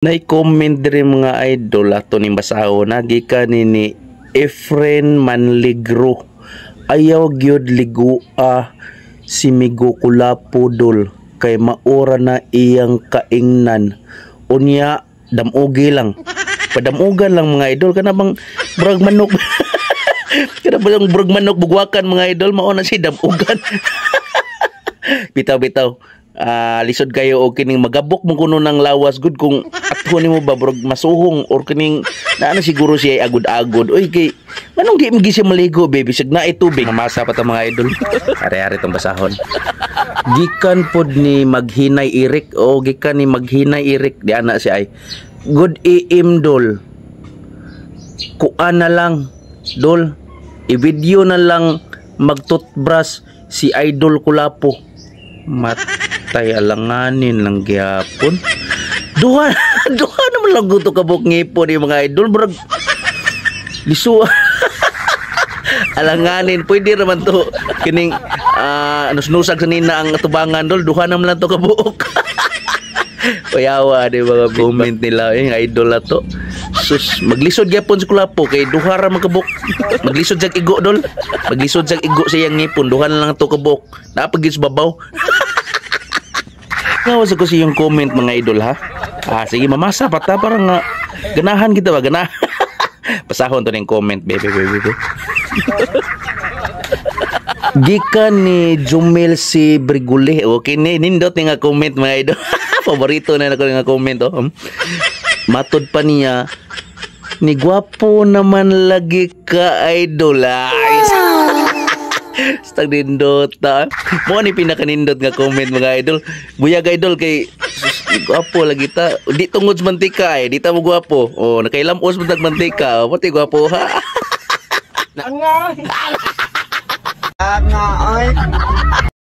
Nay comment diri, mga idol, ato ning basahon na gikan ni Efren Manligro. Ayaw gyud ligua si Migo Kulapo, dol, kay maura na iyang kaingnan. Unya damugi lang. Padamugan lang, mga idol, kana bang brag manok. Kana bang brag manok bugwakan, mga idol, mao na si damugan. Bitaw bitaw. Ah, lisod kayo og kining magabok mo kuno ng lawas gud kung ato nimo ba brog masuhong or kining naano siguro siya ay agod-agod. Oy, kay manong di magi siya maligo, baby, bisag na tubig. Mamasa pa ta, mga idol. Ari-ari tong basahon. Gikan pod ni Maghinay Irik o gikan ni Maghinay Irik di ana siya ay good AM, dol. Kuan na lang, dol, i-video na lang mag-toothbrush si Idol Kulapo. Matay, alanganin lang gyapon. Duha duha naman lang gusto kabuk ngipon ni, mga idol, murag liso. Alanganin, pwede naman to kining nusnusag sa nina ang tubangan, dol. Duha naman lang to kabuok. Kuyawa di mga comment nila eh, idol na to. Sus, maglisod gyapon si Kulapo kay duha ra man kabuk. Maglisod sa igo, dol. Maglisod sa igo sa iyang ngipon, duha na lang to kabuk. Napagid sa babaw. Ngawa sa ko sa iyong comment, mga idol, ha. Ah, sige, mamasa pa ta para nga ganahan kita ba ganahan. Pasahon to ning comment, baby baby baby. Gikan ni Jumel si Brigule. Okay ni nindot ni nga comment, mga idol. Paborito na nako nga comment, oh. Matod pa niya ni gwapo naman lagi ka, idol. Ay, stag nindot ta. Mo ni pinakanindot nga comment, mga idol. Buyag, idol, kay sus, gwapo lagi ta. Di tungod sa mantika eh, di ta mo gwapo. Oh, nakailam-os man tag mantika. Pati gwapo ha. Nga ay.